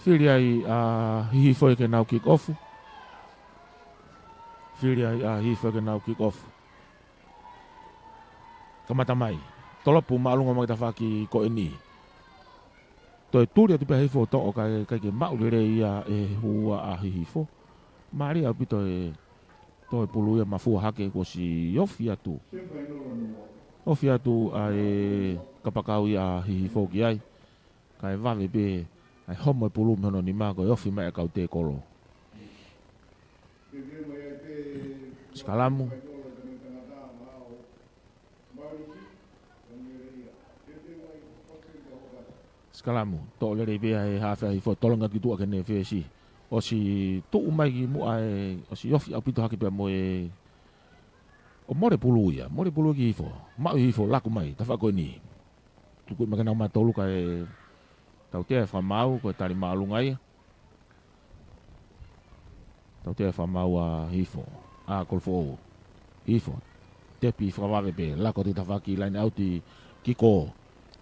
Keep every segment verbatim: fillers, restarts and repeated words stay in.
Fili ai ʻa Hihifo ke nau kick off. Fili ai ʻa Hihifo ke nau kick off. Kamata mai. Tolopu māʻolunga mai ki he tafaʻaki ko eni. Toe tuli atu pē ʻa Hihifo ʻo toʻo kae, kae ʻikai ke maʻu lelei ia ʻe he hua ʻa Hihifo. Mālie ʻaupito e toe pulu ia mafua hake kuo ʻosi ofi atu. Ofi atu ʻa e kapakau ia ʻa Hihifo ki ai. Kae vave pē ʻa e homo e pulu mei hono nima ko e ofi mai ʻa e kau tēkolo. Sikalamu. Sikalamu, toʻo lelei pē ʻa e hafe ʻa Hihifo, tolongi atu ki tuʻa ki heʻene fesi. ʻOsi tuʻu mai ki muʻa e, ʻosi ofi ʻaupito hake pea mo e, ʻo mole pulu ia, mole pulu ki Hihifo. Maʻu ʻe Hihifo, laku mai, tafaʻaki ko eni. Tuku mai ke nau matolu kae tautea e fakamaau, ko e tali māʻolunga ia. Tautea e fakamaau ʻa Hihifo. ʻA Kolofoʻou. Hihifo. Tepi fakavave pē, laku atu ki tafaʻaki laine ʻauti ki kō.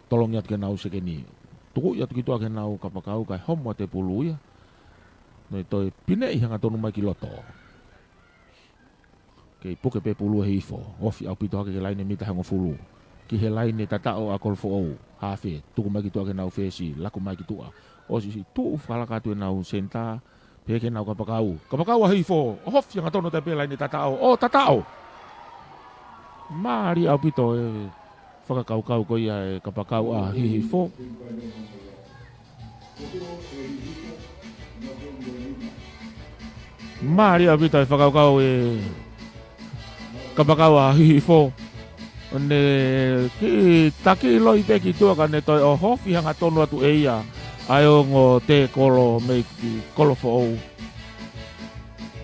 Tolongi atu ki heʻenau sekeni. Tukuʻi atu ki tuʻa ki heʻenau kapakau kae homo atu e pulu ia. Naʻe toe pineʻi hangatonu mai ki loto. Kei puke pē pulu ʻe Hihifo, ofi ʻaupito hake ki he laine mita hongofulu. Ki he laine tataʻo ʻa Kolofoʻou, hafe, tuku mai ki tuʻa ki heʻenau fesi, laku mai ki tuʻa. ʻOsi tuʻu fakalaka atu ʻenau senitā, pehē ki heʻenau kapakau. Kapakau ʻa Hihifo, ʻohofi hangatonu atu pē laine tataʻo, ʻo tataʻo. Mālie ʻaupito e fakakaukau ko ia e kapakau ʻa Hihifo. Mālie ʻaupito e fakakaukau e kapakau ʻa Hihifo. ʻO ne kiʻi taki loi pē ki tuʻa ka ne toe ʻohofi hangatonu atu ʻe ia ʻa e ongo tēkolo mei Kolofoʻou.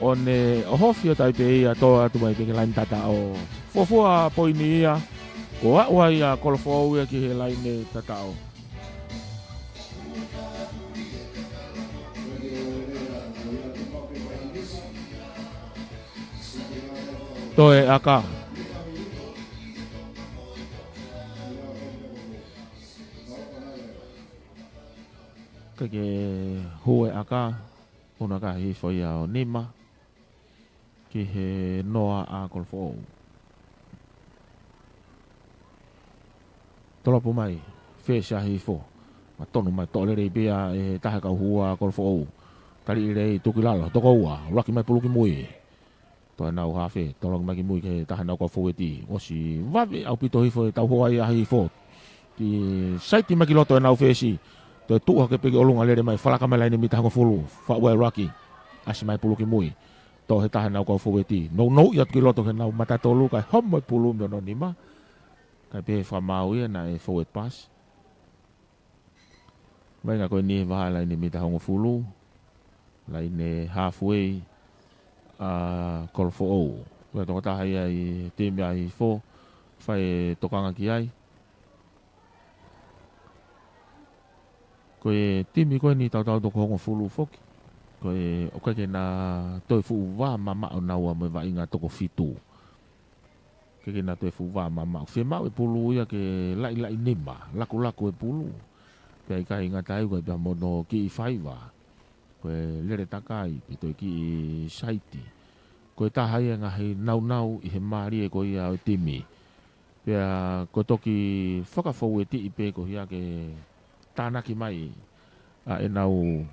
ʻO ne ʻohofi atu ai pē ia tō atu mai pē ki he laine tataʻo. Fuofua poini ia, ko e ʻaʻau ʻa Kolofoʻou ia ki he laine tataʻo. Toe ʻaka. Kae hū e ʻaka, ʻunu ʻaka ʻa Hihifo ia ʻo nima ki he noa ʻa Kolofoʻou. Tolopu mai, fesi ʻa Hihifo. Matonu mai toʻo lelei pē ia ʻe he taha kau hua ʻa Kolofoʻou. Tali lelei tuku ki lalo, toko ua, laki mai pulu ki mui. Toe nau hafe, tolongi mai ki mui ki he taha ʻenau kau foueti. ʻOsi vave ʻaupito Hihifo e tauhoa ia ʻa Hihifo. Ki saiti mai ki loto ʻenau fesi. Toe tuʻu hake pē ki ʻolunga lele mai, fakalaka mai laine mita hongofulu. Faʻu e laki. ʻAsi mai pulu ki mui. Toʻo he taha ʻenau kau foueti. Nounou ia atu ki loto ki heʻenau matatolu, kae homo e pulu mei hono nima. Kae pehē fakamaau ia naʻe forward pass. Vaʻinga ko eni he vahaʻa laine mita hongofulu. Laine halfway ʻa Kolofoʻou. Ko e tokotaha ia ʻi he timi ʻa Hihifo. Fai e tokanga ki ai. Ko e timi ko eni tautau toko hongofulu foki. Ko e ʻoku ʻikai ke na toe fuʻu vā mamaʻo naua mo e vaʻinga toko fitu. ʻIkai ke na toe fuʻu vā mamaʻo. Fiemaʻu e pulu ia ke laʻilaʻi nima, lakulaku e pulu. Pea ʻikai ngata ai ko e pea mo hono kiʻi faiva. Ko e lele takai, pe toe kiʻi saiti. Ko e taha ia e ngaahi naunau ʻi he mālie ko ia ʻo e timi. Pea ko e toki fakafouetiʻi pē ko ia ke tānaki mai ʻa ʻenau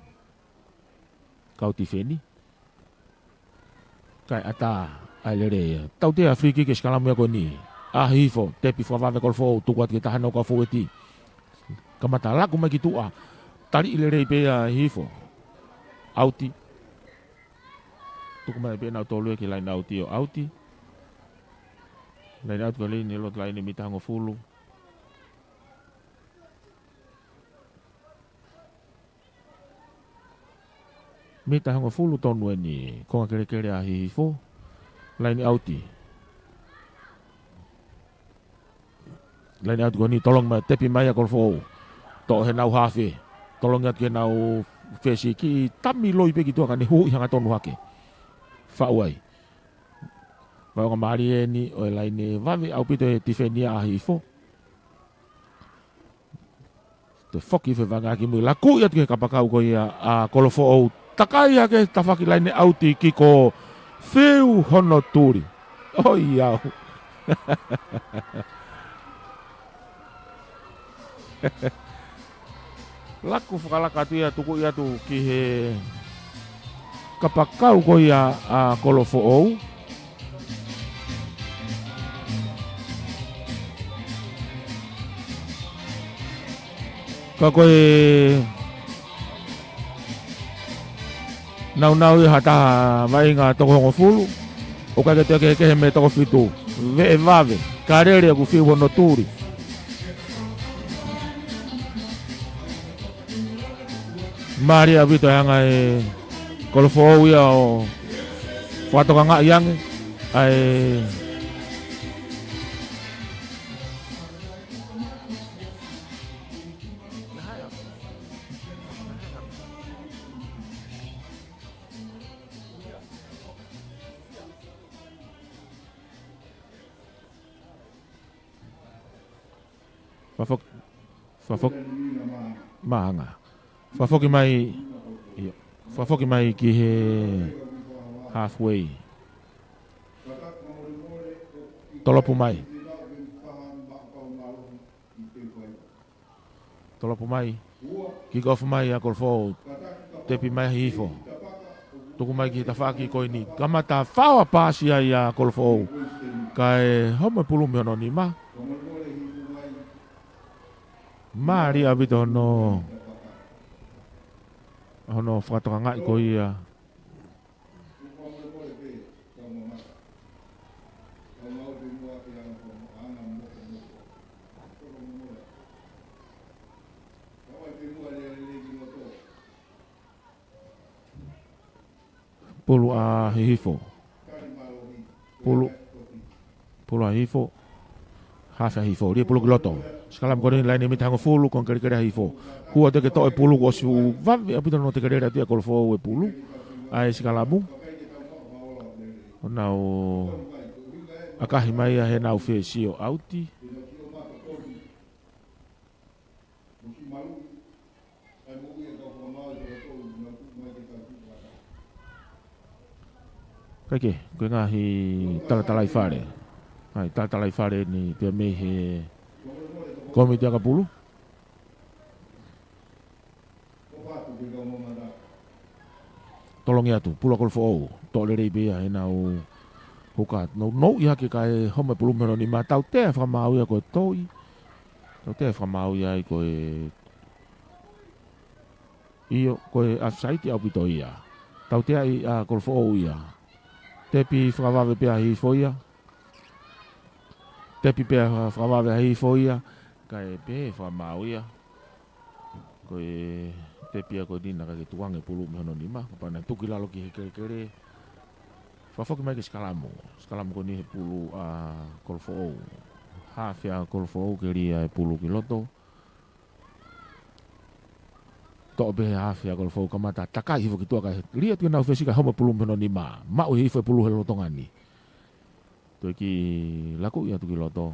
kau tifeni. Kae ʻatā ʻa e lele ia. Tautea free kick e sikalamu ia ko eni. ʻA Hihifo, tepi fakavave Kolofoʻou, tuku atu ki he taha ʻenau kau foueti. Kamata laku mai ki tuʻa. Taliʻi lelei pē ʻa Hihifo. ʻAuti. Tuku mai pē ʻenau tolu ia ki he laine ʻauti ʻo ʻauti. Laine ʻauti ko eni, loto laine mita hongofulu. Mita hongofulu tonu eni, konga kelekele ʻa Hihifo. Laine ʻauti. Laine ʻauti ko eni, tolongi mai, tepi mai ʻa Kolofoʻou. Toʻo heʻenau hafe. Tolongi atu ki heʻenau fesi, kiʻi tami loi pē ki tuʻa ka ne huhuʻi hangatonu hake. Faʻu ai. Vaʻinga mālie eni ʻo e laine vave ʻaupito e tifeni ʻa Hihifo. Foki hifo e vaʻinga ki mui, lakuʻi atu ki he kapakau ko ia ʻa Kolofoʻou. Takai hake tafaʻaki laine ʻauti ki ko Fiu hono tuli. ʻOiauē. Laku fakalaka atu ia, tukuʻi atu ki he kapakau ko ia ʻa Kolofoʻou. Ka ko e naunau ia ha taha vaʻinga toko hongofulu, ʻoku ʻikai ke toe kehekehe mei he toko fitu. Veʻe vave, ka lele ʻoku Fiu hono tuli. Mālie ʻaupito e anga ʻe Kolofoʻou ia ʻo fakatokangaʻi ange ʻa e Fakafoki, fakafoki, maʻanga. Fakafoki mai, ʻio. Fakafoki mai ki he halfway. Tolopu mai. Tolopu mai. Kick off mai ʻa Kolofoʻou. Tepi mai Hihifo. Tuku mai ki he tafaʻaki ko eni. Kamata faʻo ʻa paasi ai ʻa Kolofoʻou. Kae homo e pulu mei hono nima. Mālie ʻaupito hono, hono fakatokangaʻi ko ia. Pulu ʻa Hihifo. Pulu, pulu ʻa Hihifo. Hafe ʻa Hihifo. Lie pulu ki loto. Sikalamu ko eni laine mita hongofulu, ko e kelekele ʻa Hihifo. Kuo teʻeki toʻo e pulu, kuo ʻosi fuʻu vave ʻaupito hono tekelele atu ʻe Kolofoʻou e pulu. ʻA e sikalamu. ʻO nau ʻakahi mai ia heʻenau fesiō ʻauti. Kae kehe, ko e ngaahi talatalaifale. Ngaahi talatalaifale eni pea mei he kōmiti ʻakapulu. Tolongi atu, pulu ʻa Kolofoʻou, toʻo lelei pē ia heʻenau huka. Nounou ia ke kae homo e pulu mei hono nima, tautea fakamaau ia ko e toi. Tautea fakamaau ia ai ko e, ʻio, ko e offside ʻaupito ia. Tauteaʻi ʻa Kolofoʻou ia. Tepi fakavave pē ʻa Hihifo ia. Tepi pē fakavave ʻa Hihifo ia. Kae pehē fakamaau ia. Ko e tepi ia ko eni naʻe ʻikai ke tukuange pulu mei hono nima. Kapau naʻe tuku ki lalo ki he kelekele. Fakafoki mai ke sikalamu. Sikalamu ko eni he pulu ʻa Kolofoʻou. Hafe ʻa Kolofoʻou ke lia e pulu ki loto. Toʻo pē he hafe ʻa Kolofoʻou, kamata takai hifo ki tuʻa kae lia atu ʻenau fesi kae homo e pulu mei hono nima. Maʻu ʻe Hihifo e pulu he lolotonga ni. Toe kiʻi lakuʻi atu ki loto.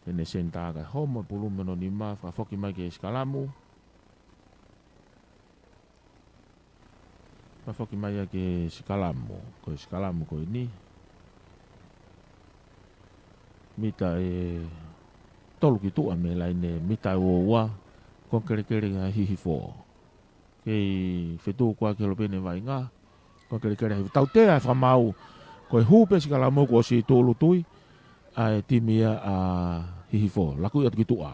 Heʻene senitā kae homo e pulu mei hono nima, fakafoki mai ke sikalamu. Fakafoki mai ia ke sikalamu, ko e sikalamu ko eni. Mita ʻe tolu ki tuʻa mei he laine mita ʻe ua ua, ko e kelekele ʻa Hihifo. Kei fetuku ʻaki holo pē ʻene vaʻinga, ko e kelekele ʻa Hihifo. Tautea e fakamaau, ko e hū pē sikalamu kuo ʻosi tūʻulutui ʻa e timi ia ʻa Hihifo. Lakuʻi atu ki tuʻa.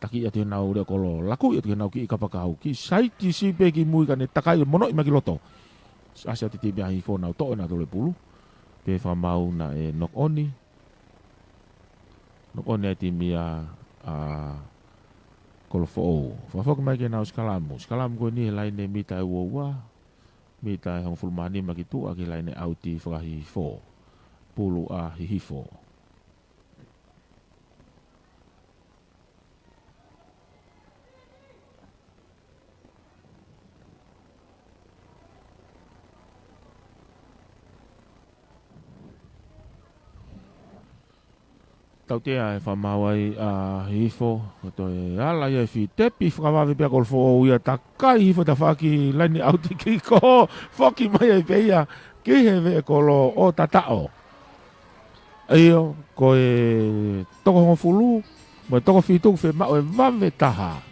Taki atu heʻenau leʻo kolo, lakuʻi atu ki heʻenau kiʻi kapakau. Kiʻi saiti siʻi pē ki mui kae ne takai monoʻi mai ki loto. ʻAsi atu e timi ʻa Hihifo nau toʻo ʻenau tole pulu. Pea fakamaau naʻe knock on. Knock on e timi ia ʻa Kolofoʻou. Fakafoki mai ke nau sikalamu. Sikalamu ko eni he laine mita ʻe ua ua. Mita ʻe hongofulu mā nima ki tuʻa ki he laine ʻauti faka-Hihifo. Pulu ʻa Hihifo. Tautea e fakamaau ai ʻa Hihifo, ko e toe ala ia e fī, tepi fakavave pē ʻa Kolofoʻou ia, takai hifo tafaʻaki laine ʻauti kiko, foki mai ai pē ia ki he veʻe kolo ʻo Tataʻo. ʻIo, ko e toko hongofulu mo e toko fitu kuo fiemaʻu e vave taha.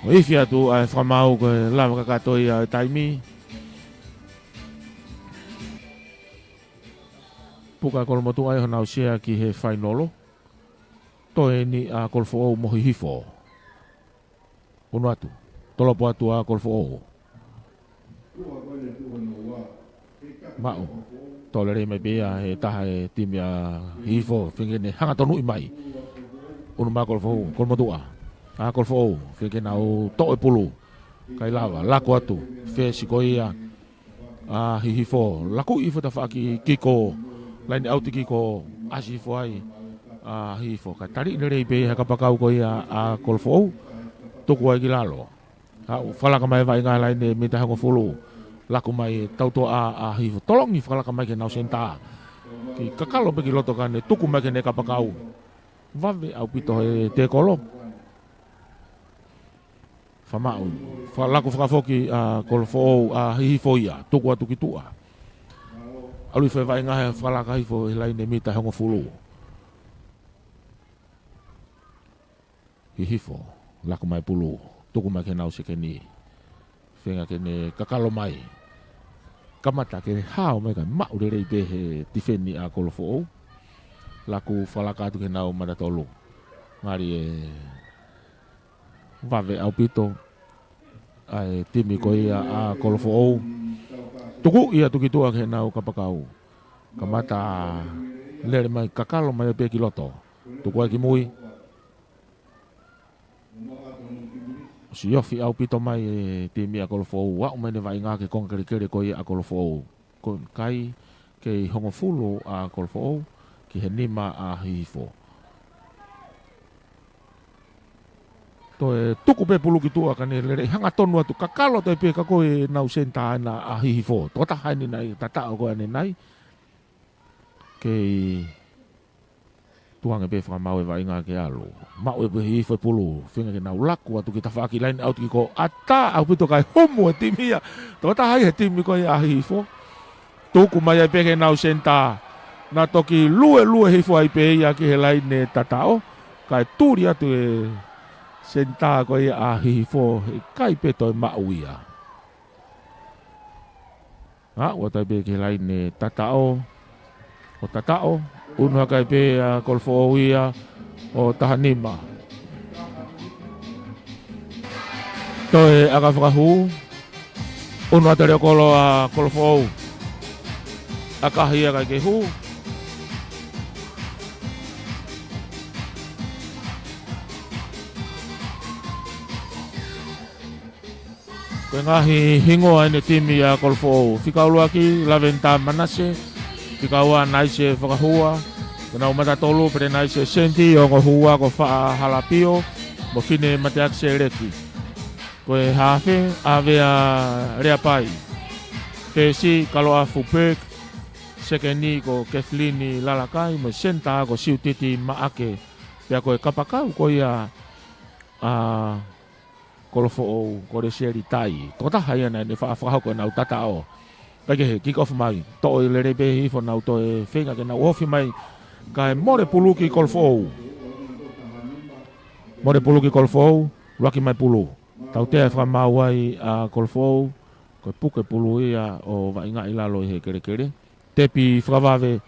ʻOku ifi atu ʻa e fakamaau ko e lava kakato ia e taimi. Puka Kolomotuʻa ʻi honau sea ki he fainolo. Toe eni ʻa Kolofoʻou mo Hihifo. Unu atu. Tolopo atu ʻa Kolofoʻou. Maʻu. Toe lelei mai pē ia he taha e timi ʻa Hihifo, feinga ke ne hanga tonuʻi mai. Unu mai Kolofoʻou, Kolomotuʻa. ʻA Kolofoʻou, feinga ke nau toʻo e pulu. ʻIkai lava, laku atu. Fesi ko ia ʻa Hihifo, laku hifo tafaʻaki kiko, laine ʻauti kiko, ʻasi hifo ai ʻa Hihifo. Kae taliʻi lelei pē ia he kapakau ko ia ʻa Kolofoʻou, tuku ai ki lalo. Haʻu, fakalaka mai vaʻinga laine mita hongofulu. Laku mai tautoʻa ʻa Hihifo. Tolongi fakalaka mai ki heʻenau senitā. Kiʻi kakalo pē ki loto kae ne tuku mai ki heʻene kapakau. Vave ʻaupito he tēkolo. Fakamaʻu. Fakalaku fakafoki ʻa Kolofoʻou ʻa Hihifo ia. Tuku atu ki tuʻa. ʻAlu hifo e vaʻinga he fakalaka hifo he laine mita hongofulu. Hihifo, laku mai pulu, tuku mai ki heʻenau sekeni. Feinga ke ne kakalo mai. Kamata ke hao mai kae maʻu lelei pē he tifeni ʻa Kolofoʻou. Laku fakalaka atu ki heʻenau mata tolu. Ngali e vave ʻaupito ʻa e timi ko ia ʻa Kolofoʻou. Tuku ia atu ki tuʻa ki heʻenau kapakau. Kamata lele mai kakalo mai pē ki loto. Tuku ai ki mui. ʻOsi ofi ʻaupito mai e timi ʻa Kolofoʻou, aʻu mai ʻene vaʻinga ki he konga kelekele ko ia ʻa Kolofoʻou. Ko e kai kei hongofulu ʻa Kolofoʻou ki he nima ʻa Hihifo. Toe tuku pē pulu ki tuʻa kae ne lele hangatonu atu kakalo toe pē ka ko ʻenau senitā ena ʻa Hihifo. Tokotaha eni nai, Tataʻo ko ʻanenai. Kei tuku ange pē fakamaau e vaʻinga ke ʻalu. Maʻu ʻe Hihifo e pulu, feinga ke nau laku atu ki tafaʻaki laine ʻauti kiko, ʻatā ʻaupito kae humu e timi ia. Tokotaha ia he timi ko ia ʻa Hihifo. Tuku mai ai pē ki heʻenau senitā. Naʻe toki luelue hifo ai pē ia ki he laine Tataʻo. Kae tuli atu e senitā ko ia ʻa Hihifo, heʻikai pē toe maʻu ia. ʻA, ʻoatu ai pē ki he laine Tataʻo. ʻO Tataʻo, unu hake ai pē ʻa Kolofoʻou ia ʻo taha nima. Toe ʻaka fakahū, unu atu e leʻo kolo ʻa Kolofoʻou. ʻAkahi ia kae kei hū. Ko e ngaahi hingoa ʻene timi ʻa Kolofoʻou. Fika ʻuluaki, Laventa Manase. Fika ua, Naise Fakahua. Ko ʻenau mata tolu, Pelenaise Senti, ongo hua ko Faʻa Halapio, mo Fine Mateaki Seleki. Ko e haafe, ʻAvea Leapai. Fesi, Kaloʻafu Peeki. Sekeni ko Kathleen Lalakai, mo e senitā ko Siutiti Maʻake. Pea ko e kapakau ko ia ʻa Kolofoʻou, ko Lesieli Tai. Tokotaha ia naʻa ne fa-, fakahoko ʻenau tataʻo. Kae kehe, kick off mai. Toʻo lelei pē Hihifo, nau toe feinga ke nau ofi mai. Kae mole pulu ki Kolofoʻou. Mole pulu ki Kolofoʻou, ʻuluaki mai pulu. Tautea e fakamaau ai ʻa Kolofoʻou, ko e puke pulu ia ʻo vaʻinga ʻi lalo ʻi he kelekele. Tepi fakavave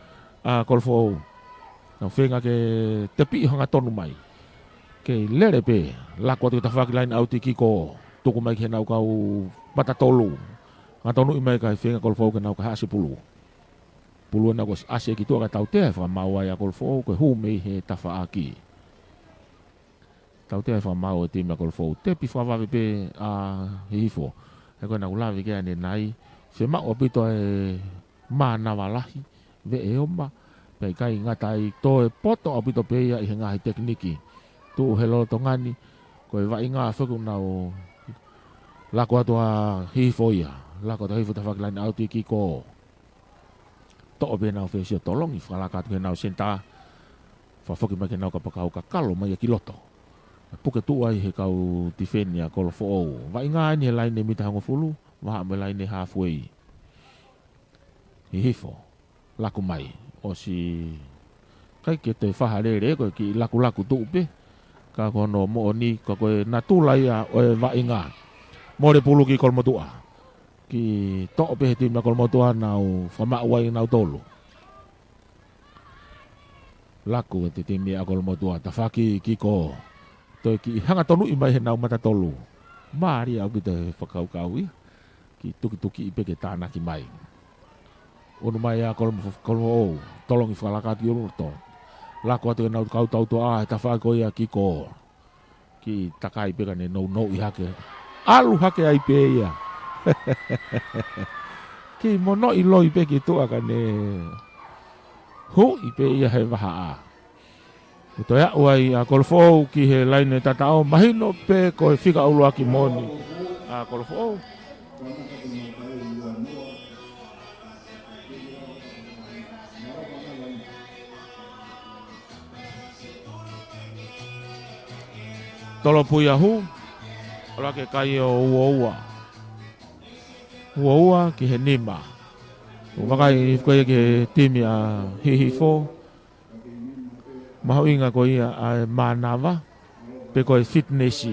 ʻa Kolofoʻou. Nau feinga ke tepiʻi hangatonu mai. Kei lele pē, laku atu ki tafaʻaki laine ʻauti kiko, tuku mai ki heʻenau kau mata tolu. Hanga tonuʻi mai kae feinga Kolofoʻou ke nau kaihaʻasi pulu. Pulu ʻenau kaihaʻasi ki tuʻa kae tautea e fakamaau ai ʻa Kolofoʻou, ko e hū mei he tafaʻaki. Tautea e fakamaau e timi ʻa Kolofoʻou, tepi fakavave pē ʻa Hihifo. He ko ʻenau lave ki ai ʻanenai, Fiemaʻu ʻaupito e mānava lahi, veʻe oma, pea ʻikai ngata ai, toe poto ʻaupito pē ia ʻi he ngaahi tekiniki. Tuʻu he lolotonga ni, ko e Vaʻinga foki ʻoku nau lako atu ʻa Hihifo ia. Lako atu ʻa Hihifo tafaʻaki laine ʻauti, kiko. Toʻo pē ʻenau fesi ʻo tolongi, fakalaka atu ki heʻenau senitā. Fakafoki mai ki heʻenau kapakau, kakalo mai ia ki loto. Puke tuʻu ai he kau tifeni ʻa Kolofoʻou. Vaʻinga eni he laine mita hongofulu, vahaʻa mo e laine halfway. Hihifo, laku mai. ʻOsi ʻikai ke toe faʻa lele, ko e kiʻi lakulaku tuʻu pē. Ka ko hono moʻoni, ka ko e natula ia ʻo e Vaʻinga. Mole pulu ki Kolomotuʻa. Kiʻi toʻo pē he timi ʻa Kolomotuʻa, nau fakamaʻu ai nautolu. Laku e timi ʻa Kolomotuʻa, tafaʻaki kiko. Toe kiʻi hanga tonuʻi mai heʻenau mata tolu. Mālie ʻaupito e fakakaukau ia. Kiʻi tukituki pē ke tānaki mai. ʻUnu mai ʻa Kolomo-, Kolofoʻou, tolongi, fakalaka atu ki loto. Lako atu ʻenau kau tautuʻa he tafaʻaki ko ia, kiko. Kiʻi takai pē ka ne nounou hake. ʻAlu hake ai pē ia. Kiʻi monoʻi loi pē ki tuʻa ka ne huʻi pē ia he vahaʻa. ʻO toe aʻu ai ʻa Kolofoʻou ki he laine tataʻo, mahino pē ko e fika ʻuluaki moʻoni ʻa Kolofoʻou. Tolo pui ʻa hū, ʻalu hake kai ʻo ua ua. Ua ua ki he nima. ʻO vakai ko ia ki he timi ʻa Hihifo. Mahuʻinga ko ia ʻa e mānava, pe ko e fitness.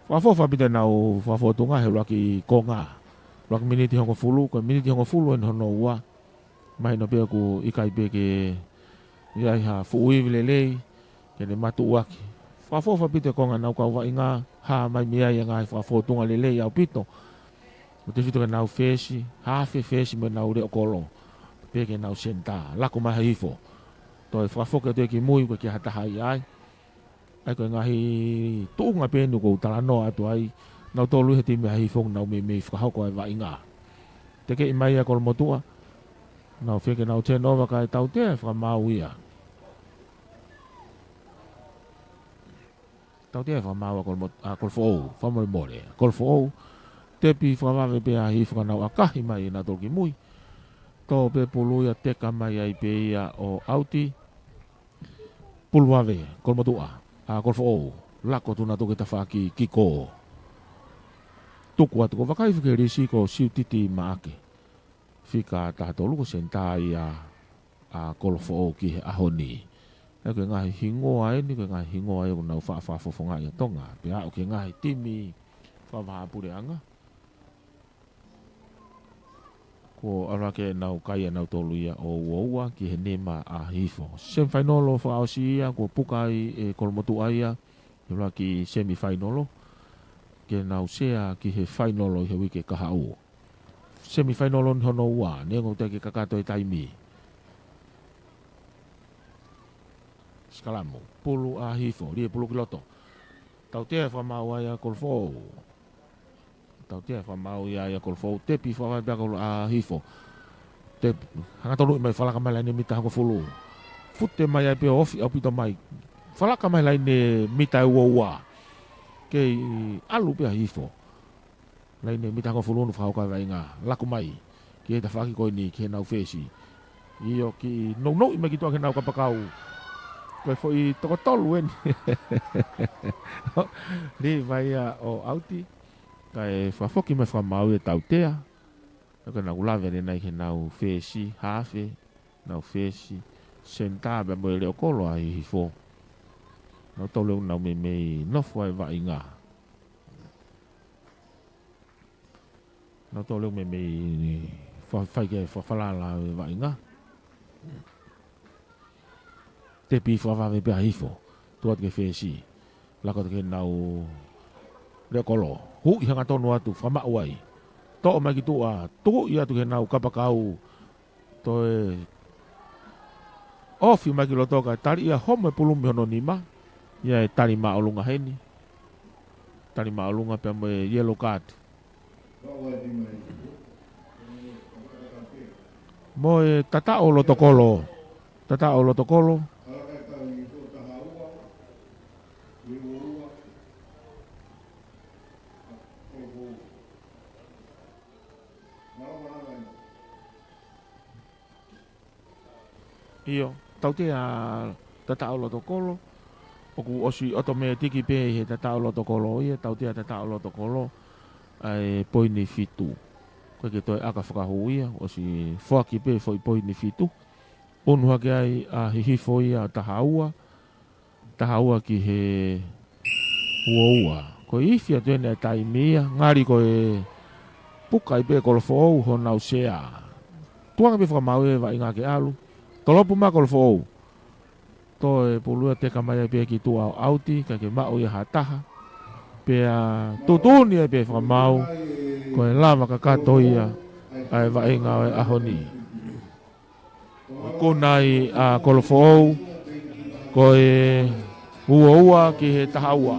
Fakafoʻou ʻaupito ʻenau fakafōtunga he ʻuluaki konga. ʻUluaki miniti hongofulu, ko e miniti hongofulu eni hono ua. Mahino pē ʻoku ʻikai pē ke ʻi ai ha fuʻu ivi lelei, ke ne matuʻuaki. Fakafoʻou ʻaupito e konga ʻenau kau Vaʻinga, hā mai mei ai e ngaahi fakafōtunga lelei ʻaupito. ʻO tefito ki heʻenau fesi, hafe fesi mo ʻenau leʻo kolo. Pea ki heʻenau senitā, lako mai ʻa Hihifo. Toe fakafoki atu ia ki mui, ʻikai ke ʻi ai ha taha ia ai. ʻA ia ko e ngaahi tuʻunga pē eni ʻoku ou talanoa atu ai. Nautolu he timi ʻa Hihifo ʻoku nau meimei fakahoko ʻa e Vaʻinga. Tekeʻi mai ʻa Kolomotuʻa. Nau feinga ke nau turnover kae tautea e fakamaau ia. Tautea e fakamaau ʻa Kolomo-, ʻa Kolofoʻou, fakamolemole. Kolofoʻou, tepi fakavave pē ʻa Hihifo ka nau ʻakahi mai nautolu ki mui. Tō pē pulu ia, teka mai ai pē ia ʻo ʻauti. Pulu vave, Kolomotuʻa, ʻa Kolofoʻou, lako atu nautolu ki he tafaʻaki, kiko. Tuku atu, ko e vakai foki he lisi ko Siutiti Maʻake. Fika taha tolu ko e senitā ia ʻa Kolofoʻou ki he ʻaho ni. ʻA ia ko e ngaahi hingoa eni, ko e ngaahi hingoa ia ʻoku nau faʻa fakafofongaʻi ʻa Tonga. Pea aʻu ki he ngaahi timi fakavahaʻapuleʻanga. Kuo ʻalu hake ʻenau kai ʻanautolu ia ʻo ua ua ki he nima ʻa Hihifo. Semifainolo fakaʻosi ia, kuo puka ai ʻe Kolomotuʻa ia, he ʻuluaki semifainolo. Ke nau sea ki he fainolo ʻi he uike kahaʻu. Semifainolo ni hono ua, neongo teʻeki kakato e taimi. Sikalamu, pulu ʻa Hihifo, lie pulu ki loto. Tautea e fakamaau ia ʻa Kolofoʻou. Tautea e fakamaau ia ʻa Kolofoʻou, tepi fakavave pē ʻa Kolo-, ʻa Hihifo. Tepi, hanga tonuʻi mai, fakalaka mai laine mita hongofulu. Fute mai ai pē ʻo ofi ʻaupito mai. Fakalaka mai laine mita ʻe ua ua. Kei ʻalu pē ʻa Hihifo. Laine mita hongofulu ʻoku fakahoko ʻa e Vaʻinga. Laku mai ki he tafaʻaki ko eni ki heʻenau fesi. ʻIo, kiʻi nounou mai ki tuʻa ki heʻenau kapakau. Ko e foʻi toko tolu eni. Lī mai ia ʻo ʻauti. Kae fakafoki mai e fakamaau ʻe tautea. Ka ko ʻenau lave ʻanenai ki heʻenau fesi, hafe, ʻenau fesi, senitā pea mo e leʻo kolo ʻa Hihifo. Nautolu ʻoku nau meimei nofo ai e Vaʻinga. Nautolu ʻoku meimei fa-, fai ke fa-, falala e Vaʻinga. Tepi fakavave pē ʻa Hihifo. Tuʻu atu ki he fesi. Laka atu ki heʻenau leʻo kolo. Huʻi hangatonu atu, fakamaʻu ai. Toʻo mai ki tuʻa, tuʻu atu ki heʻenau kapakau. Toe ofi mai ki loto kae tali ia homo e pulu mei hono nima. ʻI ai e tali māʻolunga heni. Tali māʻolunga pea mo e yellow card. Mo e Tataʻo Lotokolo. Tataʻo Lotokolo. ʻIo, tautea Tataʻo Lotokolo. ʻOku ʻosi ʻotomētiki pē ʻi he Tataʻo Lotokolo ia, tautea Tataʻo Lotokolo ʻa e poini fitu. ʻOku ʻikai ke toe ʻaka fakahū ia, ʻosi foaki pē foʻi poini fitu. ʻUnu hake ai ʻa Hihifo ia ʻa taha ua, taha ua ki he ua ua. Ko e ifi atu eni ʻa e taimi ia, ngali ko e puka ai pē Kolofoʻou honau sea. Tuanga pē fakamaau e vaʻinga ke ʻalu. Tolopu mai Kolofoʻou. Toe pulu ia, teka mai ai pē ki tuʻa ʻo ʻauti, ʻikai ke maʻu ia ha taha. Pea tuʻutuʻuni ai pē fakamaau, ko e lava kakato ia ʻa e vaʻinga ʻo e ʻaho ni. Ko e kona ia ʻa Kolofoʻou, ko e ua ua ki he taha ua.